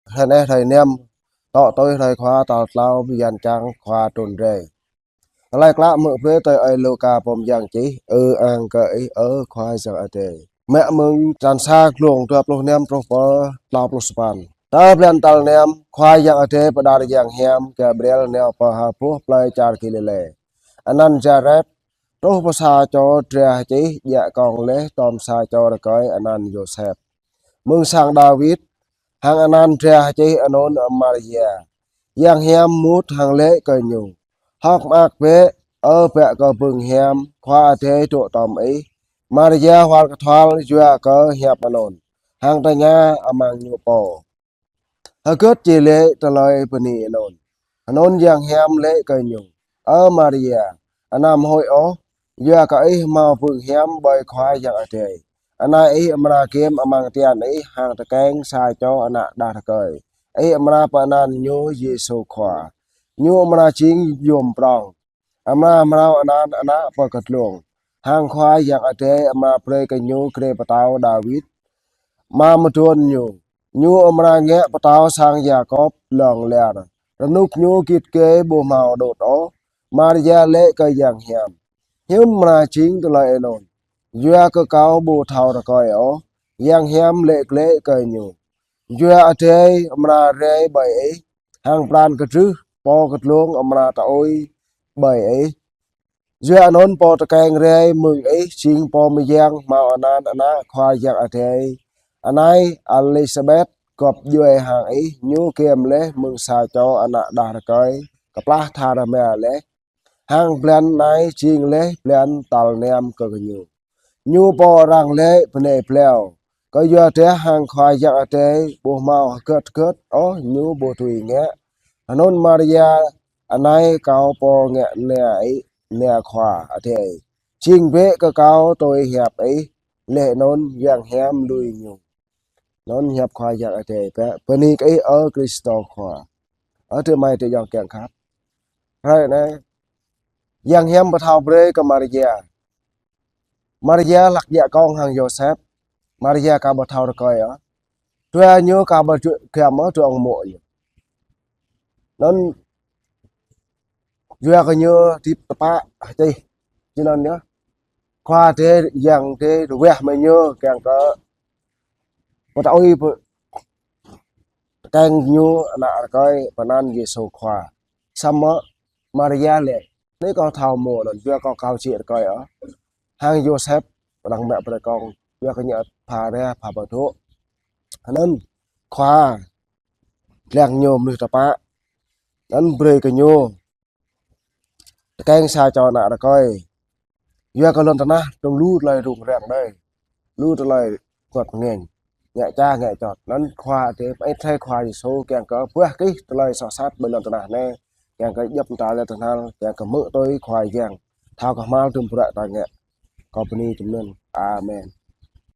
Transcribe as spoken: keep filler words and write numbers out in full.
Hrơi anai hrơi năm, tŏ tui hrơi Khua tal klâo bơyan čang Khua trŭn rai. Tơlơi klă mơ̆ brơi tui ơi Luka pô mơyang čih. Ư-ang kơ Ih, ơ Khua Yang Adai. Mă mơ̆ng črăn sa, glông dua pluh năm truh pơ klâo pluh sapăn. Tơ blan tal năm, Khua Yang Adai pơđar yang hiam Gabriel nao pơ ha boh plơi čar Galilê, anăn Nazaret, truh pơ sa čô dra hơčih djă kông laih tŏm sa čô rơkơi anăn Yôsep, mơ̆ng sang Dawid, hăng anăn dra hơčih anŭn Maria. Yang hiam mŭt hăng laĭ kơ ñu: Hơ̆k mơak bĕ, ơ bă kơ bưng hiam, Khua Adai dŏ tŏm ih. Maria hual kơthual yua kơ hiăp anŭn, hăng tơña amăng ñu pô: Hơgĕt či laĭ tơlơi bơni anŭn? Anŭn yang hiam laĭ kơ ñu: Ơ Maria, anăm huĭ ôh, yua kơ ih hmâo bưng hiam ƀơi Khua Yang Adai. Anai ih amra gem amăng tian ih hăng tơkeng sa čô ană đah rơkơi. Ih amra pơanăn ñu Yêsu Khua. Ñu amra jing yôm prŏng, amra hmâo anăn ană pơkơtlông. Hăng Khua Yang Adai amra brơi kơ ñu grê pơtao Dawid, ama mơdôn ñu. Ñu amra ngă pơtao sang Yakôb lŏng lar. Rơnŭk ñu git gai ƀu hmâo đŭt ôh. Maria laĭ kơ yang hiam: Hiư̆m amra jing tơlơi anŭn, yua kơ kâo ƀu thâo rơkơi ôh? Yang hiam laĭ glaĭ kơ ñu: Jua Adai amra rai ƀơi ih, hăng pran kơdrưh Pô Kơtlông amra tơui ƀơi ih. Yua anŭn pô tơkeng rai mơ̆ng ih jing pô mơyang, hmâo anăn ană Khua Yang Adai. Anai Êlisabet gŏp djuai hăng ih, ñu gem laih mơ̆ng sa čô ană đah rơkơi kơplah tha rơma laih. Hăng blan anai jing laih blan tal năm kơ gơñu. Ñu pô arăng laĭ bơnai blâo, kơyua dah hăng Khua Yang Adai ƀu hmâo hơgĕt hơgĕt ôh ñu ƀu dưi ngă. Anŭn Maria anai kâo pô ngă na ih, na Khua Adai, jing bĕ kơ kâo tui hiăp ih. Laih anŭn yang hiam lui ñu. Anŭn hiăp Khua Yang Adai. Bơni kơ Ih, ơ Krist Khua. Ơ adơi amai adơi ayŏng kiăng khăp, hrơi anai yang hiam pơthâo brơi kơ Maria. Maria hlak djă kông hăng Yôsep. Maria ka ƀu thâo rơkơi ôh. Dua ñu ka ƀu djơ̆ giăm ôh, dua ung mô̆ ñu. Anŭn yua kơ ñu hơdip tơpă hơčih. Či anŭn yơh, Khua Adai, Yang Adai ruah mơ̆ng ñu kiăng kơ pơtơui pơ-, tơkeng ñu ană rơkơi pơanăn Yêsu Khua. Samơ̆ Maria laĭ: Anai kâo thâo mơ̆ anŭn, yua kâo ka či rơkơi ôh. Hăng Yôsep arăng mă brơi kông, yua kơ ñu pha ră pha pơdŏ. Anŭn Khua lăng ñu mơnuih tơpă, anŭn brơi kơ ñu tơkeng sa čô ană rơkơi. Yua kơ lŏn tơnah dŏng lu tơlơi rŭng răng đơi, lu tơlơi kuăt ngeng, ngă ča ngă čot. Anŭn Khua Adai, pơai tơlơi Khua Yêsu kiăng kơ buah kih tơlơi soh sat ƀơi lŏn tơnah anai, kiăng kơ djŏp mơta lĕ tơhnal, kiăng kơ hmư̆ tui Khua Yang, thâo kơhma̱l tŭm bruă ta ngă. Kâo bơni tŭm anŭn. Amen.